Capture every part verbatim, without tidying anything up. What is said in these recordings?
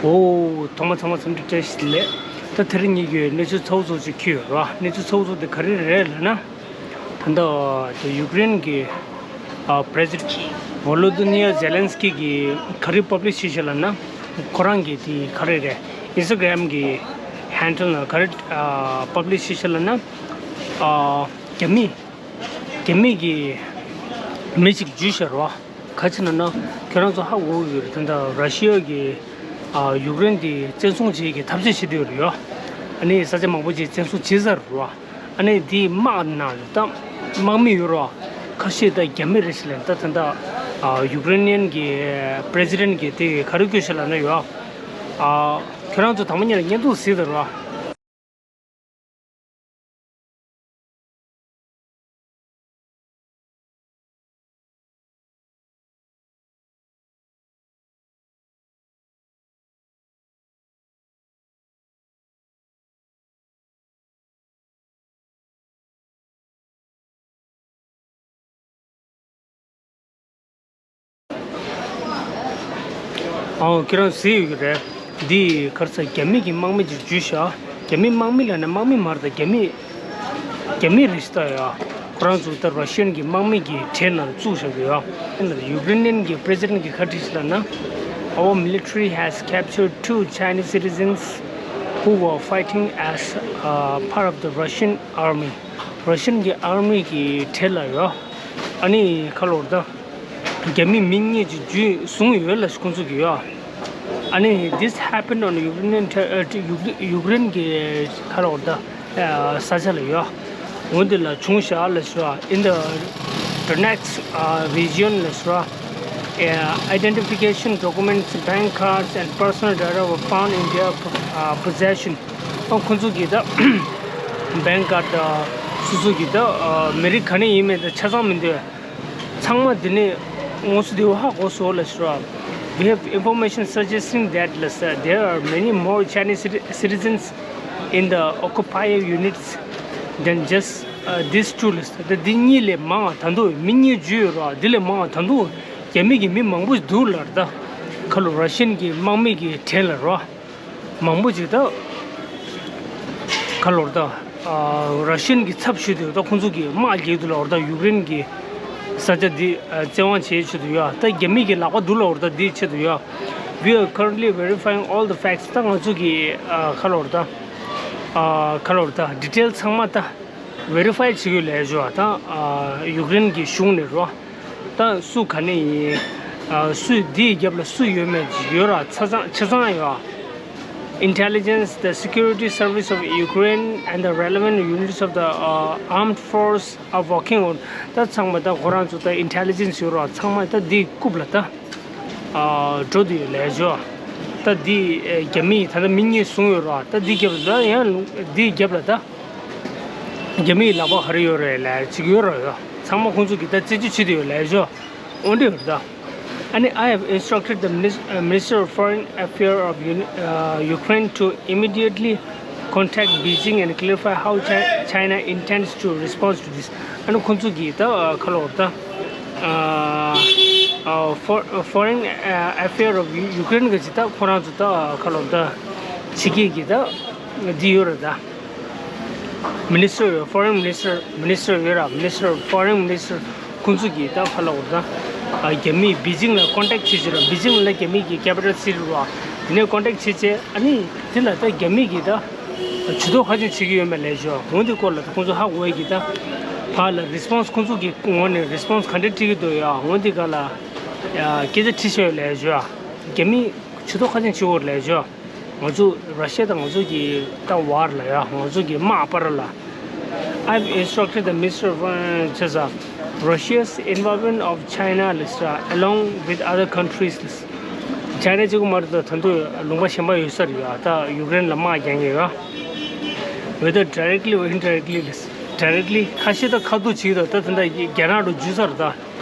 ཨོ། ཐོག་མ་ཚང་མ་འཚམས་འདྲི་བཀྲ་ཤིས་བདེ་ལེགས། ད་དེ་རིང་ངེད་ཀྱིས་གནས་ཚུལ་ཚ་བོ་ཚ་བོ་ཅིག་འཁྱེར་ཡོད་རེད་བ། གནས་ཚུལ་ཚ་བོ་ཚ་བོ་དེ་ག་རེ་རེད་ལབ་ན། ད་ལྟ་དེ་ཡུཀ་རེན་གྱི་ཨ་པི་རེ་སི་ཌེན་ཊི་ཝོ་ལོ་དི་མི་ཡར་ཛེ་ལན་སི་ཀི་གིས་ག་རེ་པབ་ལིཤ་བྱས་ཤག་ལབ་ན། ཁོ་རང་གི་དེ་ག་རེ་རེད། ཨིན་སི་ཊ་གྷ་རམ་གྱི་ཧན་ཌལ་ནང་ག་རེ་ཨ་པབ་ལིཤ་བྱས་ཤག་ལབ་ན། ཨ་རྒྱ་མི་རྒྱ་མི་གི་མི་ཞིག་འཇུས་ཤག་རེད་བ། ག་རེ་ཟེར་ན། ཁྱེད་རང་ཚོ་ཧ་གོ་གི་ཡོད་རེད། ད་ལྟ་ར་ཤི་ཡ་གིས་ཨ་ཡུཀ་རེན་དེ་བཙན་བཟུང་བྱེད་ཀྱི་ཐབས་ཤེས་བྱེད་བསྡད་ཡོད་རེད་ཡ། ཨ་ནི་ས་ཆ་མང་པོ་ཅིག་བཙན་བཟུང་བྱས་ཚར་རེད་བ། ཨ་ནི་དེའི་དམག་ནང་ལ་ད་དམག་མི་ཡོད་རེད་བ། ཁ་ཤས་ད་རྒྱ་མི་རེད་ཟེར་ལབ། ད་ད་ལྟ་ཨ་ཡུཀ་རེ་ནི་ཡན་གྱི་པི་རེ་སི་ཌེན་ཊི་གིས་དེ་ག་རེ་བཀོད་ཤག་ལབ་ན་ཡ། ཨ་ཁྱེད་རང་ཚོ་དང་པོ་ཉིད་ལ་བརྙན་ཐུང་གཟིགས་དང་རེད་བ། ཨོ། ཁྱེད་རང་གཟིགས་ཡོད་ཀྱི་རེད། འདི་ག་རེ་ཟེར། རྒྱ་མི་གི་དམག་མི་ཅིག་འཇུས་ཤག་རྒྱ་མི་དམག་མི་ལབ་ན་དམག་མི་མ་རེད་ད། རྒྱ་མི་རྒྱ་མི་རེད་ཤག་ད་ཡ། ཁོ་རང་ཚོ་ད་ར་ཤི་ཡན་གྱི་དམག་མི་གི་གྲས་ནང་བཙུགས་བཞག་གི་ཡོད། ཡུཀ་རེ་ནི་ཡན་གྱི་པི་རེ་སི་ཌེན་ཊི་གིས་ག་རེ་བྲིས་ཤག་ལབ་ན། Our military has captured two Chinese citizens who were fighting as uh, part of the Russian army. ར་ཤི་ཡན་གྱི་ཨར་མི་གི་གྲས་ལ་ཡ། ཨ་ནི་ག་རེ་ལབ་དགོས་རེད་ད། རྒྱ་མི་མི་གཉིས་ཅིག་འཇུས་བཟུང་ཡོད་ལབ་ཤག་ཁོང་ཚོ་གིས་ཡ། ཨ་ནི་this happened on Ukrainian ter- uh, ཡུཀ་ཡུཀ་རེན་གྱི་ག་རེ་ལབ་དགོས་རེད་ད། ས་ཆ་ལ་ཡ། འོ་འདི་ལ་བྱུང་ཤག་ལབ་ཤག In the Donetsk uh, region ལབ་ཤག uh, identification documents, bank cards and personal data were found in their uh, possession. ཨ་ཁོང་ཚོ་གིས་ད་བེང་ཀ་ཌི་དང་སོ་སོ་གི་ད་ཨ་མི་རིགས་ག་ནས་ཡིན་མིན་དེ་ཆ་ཚང་མི་འདུག་ཚང་མ་འདི་ནས་དངོས་སུ་དེ་བ་ཧ་གོ་སོང་ལབ་ཤག We have information suggesting that ལབ་ས། There are many more Chinese citi- citizens in the occupied units than just uh, these two ལབ་ས། ད་འདི་གཉིས་ལས་མང་ང་ད་དུང་མི་གཉིས་འཇུས་ཡོད་ར། འདི་ལས་མང་ང་ད་དུང་རྒྱ་མི་གི་མི་མང་པོ་འདུག་ལབ་ར། ད་ཁ་ལོ་ར་ཤི་ཡན་གྱི་དམག་མི་གི་གྲས་ལ་ར། མང་པོ་ཅིག་ད་ག་རེ་ལབ་དགོས་རེད་ད། ཨ་ར་ཤི་ཡན་གྱི་ཚབ་ཞུས་ཏེ་ད་ཁོང་ཚོ་གིས་དམག་རྒྱག་གི་འདུག་ལབ་དགོས་རེད་ད། ཡུཀ་རེན་གྱི་ས་ཆ་འདི་ཨ་བཙན་དབང་བྱེད་ཆེད་དུ་ཡ། ད་རྒྱ་མི་གི་ལག་པ་འདུག་ལབ་དགོས་རེད་ད། འདིའི་ཆེད་དུ་ཡ། We are currently verifying all the facts. ད་ང་ཚོ་གིས་ཨ་ག་རེ་ལབ་དགོས་རེད་ད། ཨ་ག་རེ་ལབ་དགོས་རེད་ད། ཌི་ཊེལ་ཚང་མ་ད་བེ་རི་ཕའི་བྱེད་ཀྱི་ཡོད་ལབ་ཤག་ད་ཨ་ཡུཀ་རེན་གྱི་གཞུང་ནས་རོ། ད་སུ་ག་ནས་ཡིན། ཨ་སུ་འདིའི་རྒྱབ་ལ་སུ་ཡོད་མེད་ཡོད་ར། ཆ་ཚང་ཆ་ཚང་ཡོད། Intelligence, the security service of Ukraine and the relevant units of the uh, armed force are working on. ད་ཚང་མ་ད་ཁོ་རང་ཚོ་ད་ཨིན་ཊེ་ལི་ཇེན་སི་ཡོད་ར། ཚང་མ་ད་འདིའི་རྐུབ་ལ་ད་ཨ་འགྲོ་འདི་ཡོད་ལབ་ཤག་ད་འདི་ཨ་རྒྱ་མི་ད་ལྟ་མི་གཉིས་བཟུང་ཡོད་ར། ད་འདི་རྒྱབ་ལ་ཡང་འདིའི་རྒྱབ་ལ་ད། རྒྱ་མིའི་ལག་པ་ག་རེ་ཡོད་རེད་ལབ་ཅིག་ཡོད་རེད་ཡ། ཚང་མ་ཁོང་ཚོ་གིས་ད་རྩད་གཅོད་བྱེད་དུ་ཡོད་ལབ་ཤག་འོ་འདྲ་ཡོད་རེད་ད། ཨ་ནི། I have instructed the minis- uh, Minister of Foreign Affairs of Uni- uh, Ukraine to immediately contact Beijing and clarify how Chi- China intends to respond to this. ཨ་ནི་ཁོང་ཚོ་གིས་ད་ག་རེ་ལབ་དགོས་རེད་ད། ཨ་ཨ་For- Foreign uh, Affairs of Ukraine གི་ཅིག་ད་ཁོ་རང་ཚོ་ད་ག་རེ་ལབ་དགོས་རེད་ད། ཕྱི་རྒྱལ་གྱི་ད་འདི་ཡོད་རེད་ད། Minister, Foreign Minister, Minister ཡོད་ར། Minister, Foreign Minister ཁོང་ཚོ་གིས་ད་ག་རེ་ལབ་དགོས་རེད་ད། ཨ་རྒྱ་མིས་པེ་ཅིང་ལ་ཀོན་ཊེག་བྱེད་ཀྱི་ར། པེ་ཅིང་ལ་རྒྱ་མི་གི་ཀེ་པི་ཊལ་སི་ཊི་རེད་བ། དེ་ནས་ཀོན་ཊེག་བྱས་བྱས། ཨ་ནི་དེ་ལ་ད་རྒྱ་མི་གིས་ད་ཇུས་གཏོགས་ག་ཚོད་བྱེད་ཀྱི་ཡོད་མེད་ལབ་ཤག་འོ་འདི་སྐོར་ལ་ད་ཁོང་ཚོ་ཧ་གོ་ཡས་ཀྱི་ད། ཕར་ལ་རི་སི་པོན་སི་ཁོང་ཚོ་གི་ངོས་ནས་རི་སི་པོན་སི་ག་འདྲ་སྤྲད་ཀྱི་འདུག་ཡ། འོ་འདི་ག་ལ་ཡ་སྐད་ཆ་དྲིས་བྱས་ཡོད་ལབ་ཤག་རྒྱ་མི་ཇུས་གཏོགས་ག་ཚོད་བྱེད་ཀྱི་ཡོད་ལབ་ཤག་ང་ཚོ་ར་ཤི་ཡ་དང་ང་ཚོ་གི་ད་ཝར་ལ་ཡ། ང་ཚོ་གི་དམག་བར་ལ། I've instructed the Minister of Foreign བྱས་ཙང་། Russia's involvement of China ལབ་ས། Along with other countries ལབ་ས། ཅའི་ན་གཅིག་པོ་མ་རེད་ད། ད་དུང་ལུང་པ་གཞན་པ་ཡོད་ས་རེད་ཡ། ད་ཡུཀ་རེན་ལ་དམག་རྒྱག་མཁན་ཡོད་ཡ། Whether directly or indirectly ལབ་ས། ཌའི་རེག་ལི་ཁ་ཤས་ད་ཁ་ཐུག་བྱེད་ཀྱི་འདུག་ད་ད་ལྟ་རྒྱ་ནག་ལ་འཇུས་ཚར་རེད་ད།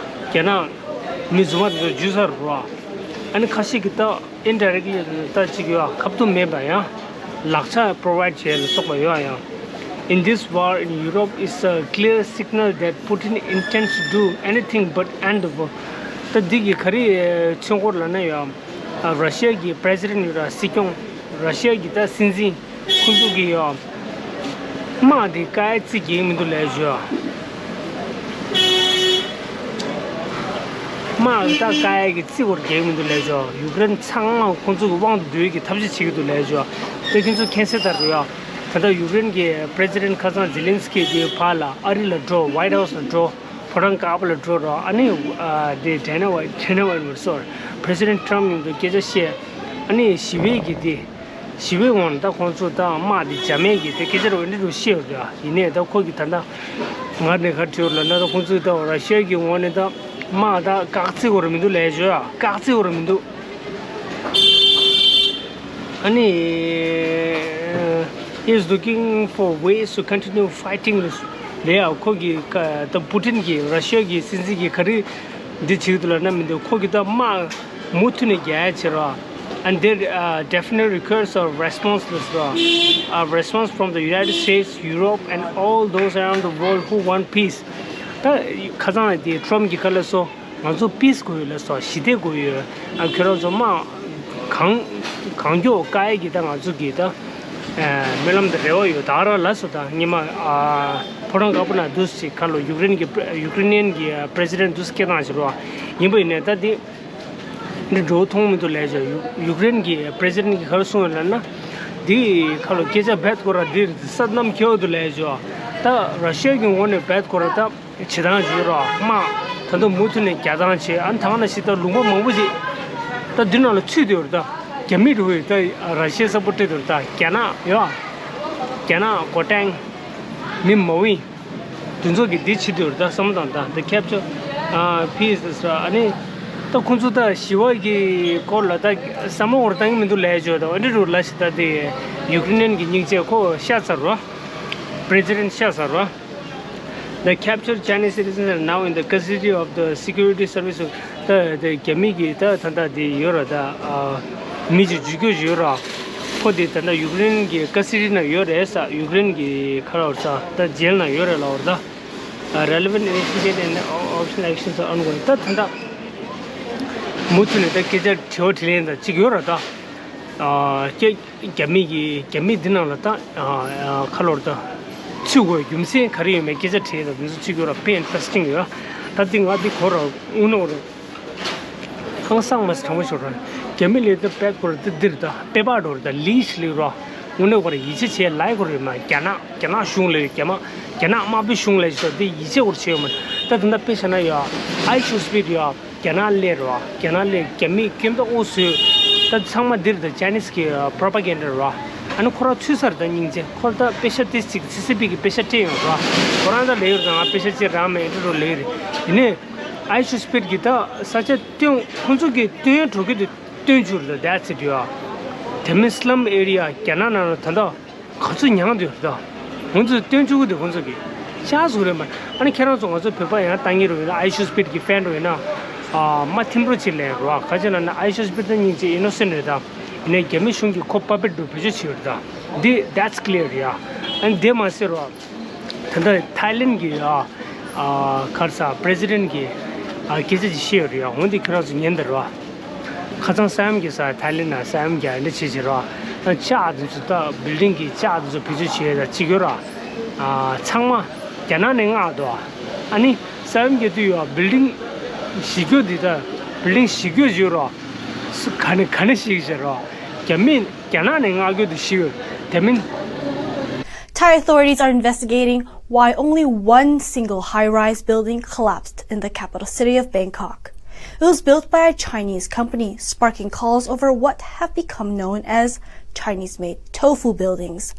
རྒྱ་ནག་མི་རྫུན་མ་དེ་ཚོ་འཇུས་ཚར་རེད་བ། ཨ་ནི་ཁ་ཤས་ཀྱིས་ད་ཨིན་ཌའི་རེག་ལི་ད་ཅིག་ཡོད་ཨ། ཁ་ཐུག་མེད་པ་ཡང་ལག་ཆ་པོ་རོ་བའི་ཌི་བྱས་ལ་སོགས་པ་ཡོད་ཨ། ཡང་། In this war in Europe, it's a clear signal that Putin intends to do anything but end the war. ད་འདི་གིས་ག་རེ་མཚོན་གྱི་ཡོད་ལབ་ན་ཡང་། ར་ཤི་ཡ་གི་པྲེ་སི་ཌེན་ཡོད་ར། སྲིད་སྐྱོང་། ར་ཤི་ཡ་གི་ད་སྲིད་འཛིན། ཁོང་ཚོ་གི་ཡོ། དམག་དེ་བཀག་ཡ་རྩིས་རྒྱག་མི་འདུག་ལབ་ཞུ། དམག་ད་བཀག་ཡ་གི་རྩིས་སྐོར་རྒྱག་མི་འདུག་ལབ་ཞུ། ཡུཀ་རེན་ཚང་མ་ཁོང་ཚོ་གི་དབང་དུ་འགྲོ་ཡ་གི་ཐབས་ཤེས་བྱེད་ཀྱི་འདུག་ལབ་ཞུ། དེ་ཁྱེད་ཚོ་མཁྱེན་གསལ་ལྟར་རེད་ཡ། ད་ལྟ་ཡུཀ་རེན་གྱི་པྲེ་སི་ཌེན་ཁ་སང་ཛེ་ལན་སི་ཀི་གི་ཕར་ལ་ཨ་རི་ལ་འགྲོ། ཝའིཊ་ཧའུ་སི་ལ་འགྲོ། ཕོ་བྲང་དཀར་པོ་ལ་འགྲོ་རོགས། ཨ་ནི་ཨ་དེ་ཌེ་ན་ཝའིཊ། ཌེ་ན་ཝའིཊ་མ་རེད། སོ་རི། པྲེ་སི་ཌེན་ཊམ་མཉམ་དུ་སྐད་ཆ་བཤད། ཨ་ནི་ཞི་བའི་གི་དེ། ཞི་བའི་ངང་ད་ཁོང་ཚོ་ད་དམག་དེ་འཇམ་མེད་ཀྱི་དེ་སྐད་ཆ་རེ་འདི་རུ་བཤད་ཡོད་རེད། ཡིན་ནའི་ད་ཁོ་གི་ད་ལྟ་ང་ནས་ག་བྲིས་ཡོད་ལབ་ན། ད་ཁོང་ཚོས་ད་ར་ཤི་ཡ་གི་ངོས་ནས་ད་དམག་ད་བཀག་རྩིས་སྐོར་མི་འདུག་ལབ་ཞུ་ཡ། བཀག་རྩིས་སྐོར་མི་འདུག་ཨ་ནི། Is looking for ways to continue fighting. ལབ་ཡ། ཁོ་གི་ཀ་ད་པུ་ཏིན་གྱི་ར་ཤི་ཡ་གི་སྲིད་འཛིན་གྱི་ག་རེ་འདི་བྱེད་ཀྱི་འདུག་ལབ་ན། མི་འདུག་ཁོ་གི་ད་དམག་མུ་མཐུད་ནས་རྒྱག་ཡ་བྱེད་རོགས། And there uh, definitely requires a response, uh, a response from the United States, Europe, and all those around the world who want peace. ད་ཁ་སང་དེ་ཊམ་གྱི་ཁ་ལ་སོ། ང་ཚོ་པིས་དགོས་ཡོད་ལབ་སོ། ཞི་བདེ་དགོས་ཡོད། ཨ་ཁྱོད་རང་ཚོ་དམག་གང་གང་མགྱོགས་བཀག་ཡས་ཀྱི་ད་ང་ཚོ་གི་ད་ཨ་སྨོན་ལམ་དང་རེ་བ་ཡོད། ད་ར་ལབ་སོ། ད་ཉི་མ་ཨ་ཕོ་བྲང་དཀར་པོ་ན་འདུག་སེ་ཁ་ལོ་ཡུཀ་རེན་གྱི་ཡུཀ་རེ་ནན་གྱི་པྲེ་སི་ཌེན་འདུག་སེ་སྐད་བཏང་ཞིག་རོ། ཡིན་པ་ཡིན་ནའི་ད་འདི་འདི་འགྲོ་མཐོང་མི་འདུག་ལབ་ཞོ། ཡུཀ་ཡུཀ་རེན་གྱི་པྲེ་སི་ཌེན་གྱི་ག་རེ་གསུངས་ཡོད་ལབ་ན། འདི་ཁ་ལོ་སྐད་ཆ་རྦད་དགོས་ར། འདི་སྲིད་དམ་ཁེ་བོ་འདུག་ལབ་ཞོ། ད་ར་ཤི་ཡ་གི་ངོས་ནས་རྦད་དགོས་ར་ད། བྱེད་སྟངས་ཞིག་ཡོད་རོགས། དམག་ད་དུང་མུ་མཐུད་ནས་རྒྱག་སྟངས་བྱེད། ཨ་ནི་ཐང་ན་ཞིག་ད་ལུང་པ་མང་པོ་ཞིག་ད་འདི་ནང་ལ་ཚུད་དེ་ཡོད་རེད། ད་རྒྱ་མི་འགྲོ་ཡོད། ད་ར་ཤི་ཡ་སཔོར་ཊི་སྤྲད་དེ་ཡོད་རེད། ད་རྒྱ་ནག་ཡོད། རྒྱ་ནག་གོ་ཏན་མི་མ་ཝིན་དེ་ཚོ་གིས་འདི་བྱེད་དེ་ཡོད་རེད། ད་བསམ་བློ་བཏང་། ད་འདི་ཁེབ་ཆོ་ཕིས་ཨ་ནི་ད་ཁོང་ཚོ་ད་ཞི་བ་གི་སྐོར་ལ་ད་བསམ་བློ་འོར་བཏང་གི་མི་འདུག་ལབ་ཡ་ཅོ། ད་འདི་རུ་ལ་ཞིག་ད་དེ་ཡུཀ་རེན་གི་སྙིང་རྗེ་ཁོ་ཤ་ཚ་རོ། པྲེ་སི་ཌེན་ཤ་ཚ་རོ། The captured Chinese citizens are now in the custody of the security service. ད་ད་རྒྱ་མི་གི་ད་ད་ད་དེ་ཡོད་ར། ད་ཨ་མི་གཅིག་འཇུ་སྐྱོ་ཡོད་ར། ཁོ་དེ་ད་ད་ཡུཀ་རེན་གི་ཀ་སི་ཌི་ནང་ཡོད་རེད་ས། ཡུཀ་རེན་གི་ཁ་ར་བར་ས་ད་ཇེལ་ནང་ཡོད་རེད་ལ་བར་ད། Relevant investigation and optional actions are ongoing. ད་ད་ད་མུ་མཐུད་ནས་ད་སྐད་ཆ་དྲི་བ་དྲིས་ལན་ད་གཅིག་ཡོད་ར། ད་ཨ་སྐད་རྒྱ་མི་གི་རྒྱ་མི་འདི་ནང་ལ་ད་ཨ་ཨ་ཁ་ལོར་ད་ཚུད་དགོས་རྒྱུ་མཚན་ག་རེ་ཡོད་མེད་སྐད་ཆ་དྲིས་ད་འདི་ཚོ་ཚུད་དགོས་ར། དཔེ་ཨིན་ཊ་རེ་སི་ཊིང་ཡོད། ད་འདི་ང་འདི་གོ་ར་དངོས་གནས་ར་ཧང་སངས་མ་སི་དྲང་པོ་ཤོར་ར། རྒྱ་མི་ལས་ད་དཔེ་གོ་ར་ད་འདིར་ད་དཔེ་པར་འགྲོ་ར། ད་ལི་ཤི་ལི་ར་དངོས་གནས་གོ་ར་ཡིད་ཆེས་བྱེད་ལའི་གོ་ར་ཡོད་མ། རྒྱ་ནག་རྒྱ་ནག་གཞུང་ལས་རྒྱ་མ་རྒྱ་ནག་དམར་པོའི་གཞུང་ལས་ཤོར་འདི་ཡིད་ཆེས་གོ་ར་བྱེད་ཡོད་མ། ད་ད་ད་དཔེ་བྱས་ན་ཡ་ཨའི་ཤུ་སི་པིཌ་ཡ། རྒྱ་ནག་སླེབས་རོ། རྒྱ་ནག་སླེབས། རྒྱ་མི་སྐྱོན་པ་འུ་སུ། ད་ཚང་མ་འདིར་ད་ཅའི་ནིས་ཀྱི་པྲོ་པ་གན་ཌ་རོ། ཨ་ནི་ཁོ་རང་ཚུད་ས་རེད། ད་སྙིང་རྗེ་ཁོ་ད་དཔེ་ཤ་ཏིས་ཅིག་སི་སི་པི་གི་དཔེ་ཤ་སྤྲད་ཡོང་རོ། ཁོ་རང་ད་ལེ་ཡོད་ད་ང་དཔེ་ཤ་ཅིག་རང་མེད་འདྲ་རོ་ལེ་ཡོད་རེད། ཡིན་ནའི་ཨའི་ཤུ་སི་པིཌ་གི་ད་ས་ཆ་སྟོན་ཁོང་ཚོ་གི་སྟོན་འགྲོ་གི་དུ་སྟོན་བཅུག་རེད། ད་that's it ཡ། དེ་མིན་སི་ལམ་ཨེ་རི་ཡ་རྒྱ་ནག་ནང་ལ་ད་ད། ག་ཚོད་མྱངས་འདུག་ད། ཁོང་ཚོས་སྟོན་བཅུག་གི་འདུག་ཁོང་ཚོ་གིས་ཤ་ཟུག་རེད་མ། ཨ་ནི་ཁྱེད་རང་ཚོ་ང་ཚོ་བོད་པ་ཡང་བཏང་གི་རུ་ཡིན་ན། ཨའི་ཤུ་སི་པིཌ་གི་ཕེན་རུ་ཡིན་ན། ཨ་མ་ཐིམ་རོ་ཅིག་ལེན་རོ། ག་ཅི་ལ་ན་ཨའི་ཤུ་སི་པིཌ་ད་སྙིང་རྗེ་ཨི་ནོ་སེན་རེད་ད། ཡིན་ནའི་རྒྱ་མི་གཞུང་གིས་ཁོ་པ་པེཊ་རུ་བེད་སྤྱོད་བྱེད་ཡོད་རེད་ད། འདི་that's clear ཡ། ཨ་ནི་དེ་མ་ཟེར་རོ། ད་ལྟ་ཐའི་ལེན་གི་ཨ་ཨ་ག་རེ་ཟ་པྲེ་སི་ཌེན་གི་ཨ་སྐད་ཆ་ཅིག་བཤད་ཡོད་རེད་ཡ། འོན་ཏེ་ཁྱེད་རང་ཚོ་ཉན་དེ་རོ། ཁ་སང་ས་ཡོམ་གྱི་ས་ཐའི་ལེན་ན་ས་ཡོམ་རྒྱག་འདྲ་བྱེད་བྱེད་རོ། ལྕགས་དེ་ཚོ་ད་བིལ་ཌིང་གི་ལྕགས་དེ་ཚོ་བེད་སྤྱོད་བྱེད་ཡ་ཅིག་ཡོད་ར། ཨ་ཚང་མ་རྒྱ་ནག་ནས་མངགས་འདུག་ཨ་ནི་ས་ཡོམ་རྒྱག་དུས་ཡོད་བིལ་ཌིང་བཞི་སྐྱོ་འདི་ད་བིལ་ཌིང་བཞི་སྐྱོ་ཡོད་རོ། སུ་ག་ནས་ག་ནས་ཤིག་བྱེད་རོ། རྒྱ་མི་རྒྱ་ནག་ནས་མངགས་རྒྱུ་དེ་ཤི་ཡོད་དེ་མིན། Thai authorities are investigating why only one single high-rise building collapsed in the capital city of Bangkok. It was built by a Chinese company, sparking calls over what have become known as Chinese-made tofu buildings.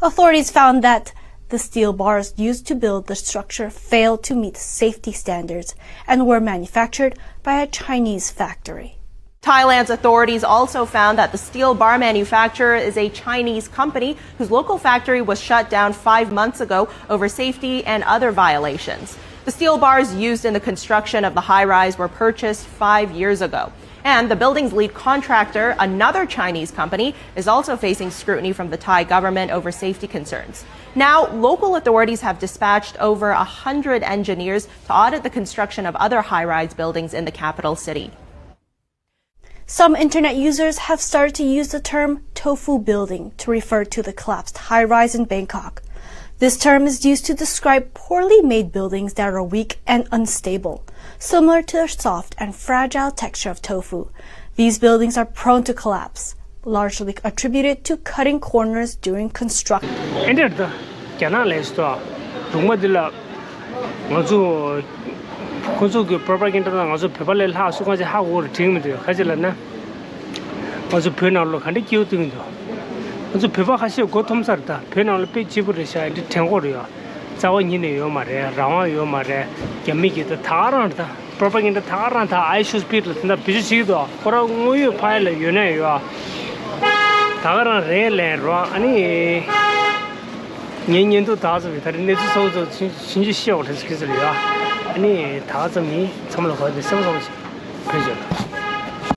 Authorities found that the steel bars used to build the structure failed to meet safety standards and were manufactured by a Chinese factory. Thailand's authorities also found that the steel bar manufacturer is a Chinese company whose local factory was shut down five months ago over safety and other violations. The steel bars used in the construction of the high rise were purchased five years ago. And the building's lead contractor, another Chinese company, is also facing scrutiny from the Thai government over safety concerns. Now, local authorities have dispatched over a hundred engineers to audit the construction of other high rise buildings in the capital city. Some internet users have started to use the term tofu building to refer to the collapsed high rise in Bangkok. This term is used to describe poorly made buildings that are weak and unstable, similar to the soft and fragile texture of tofu. These buildings are prone to collapse, largely attributed to cutting corners during construction. ཨེ་འདྲ་རེད་ད། རྒྱ་ནག་ལས་སུ་དོ། རུང་མ་འདི་ལ། ང་ཚོ། ཁོ་ཚོ་གི་པོ་རོ་པ་གན་ཌ་དང་ང་ཚོ་བོད་པ་ལས་ལྷག་སུ་གང་ཅི་ཧ་གོ་རེ་དྲན་མི་འདུག་ག་ཅི་ལབ་ན། ང་ཚོ་བོད་ནང་ལོགས་ག་འདྲ་སྐྱིད་པོ་སྟོན་གྱི་འདུག་ང་ཚོ་བོད་པ་ཁ་ཤས་མགོ་འཐོམ་ས་རེད་ད། བོད་ནང་ལ་དཔེ་སྐྱིད་པོ་རེད་ཤག་འདི་དྲན་གོ་རེད་ཡ། རྩ་བ་ཉིད་ནས་ཡོད་མ་རེད། རང་དབང་ཡོད་མ་རེད། རྒྱ་མི་གིས་ད་ད་ག་རང་རེད་ད། པོ་རོ་པ་གན་ཌ་ད་ག་རང་ད། ཨའི་ཤུ་སི་པི་ཌི་ལ་དེ་འདྲ་བེད་སྤྱོད་བྱེད་ཀྱི་འདུག་ཁོ་རང་དངོས་ཡོད་ཕ་ཡུལ་ལ་ཡོད་ན་ཡོད་ཨ། ད་ག་རང་རེད་ལན་རོ། ཨ་ནི། ངའི་བརྙན་ཐུང་ད་ག་ཙམ་ཡིན། ད་རེས་གནས་ཚུལ་གསར་པ་ཚོ་ཕྱིན་ཕྱིན་ཅི་ཤེས་པ་རེད་ཟེར་གྱི་ཟེར་ཡོད་ཨ། ཨ་ནི་ད་ག་ཙམ་ཡིན། ཚང་མ་ལ་གོ་བདེ་སེམས་བཟང་པོ་བྱེད། བོད་ལྗོངས།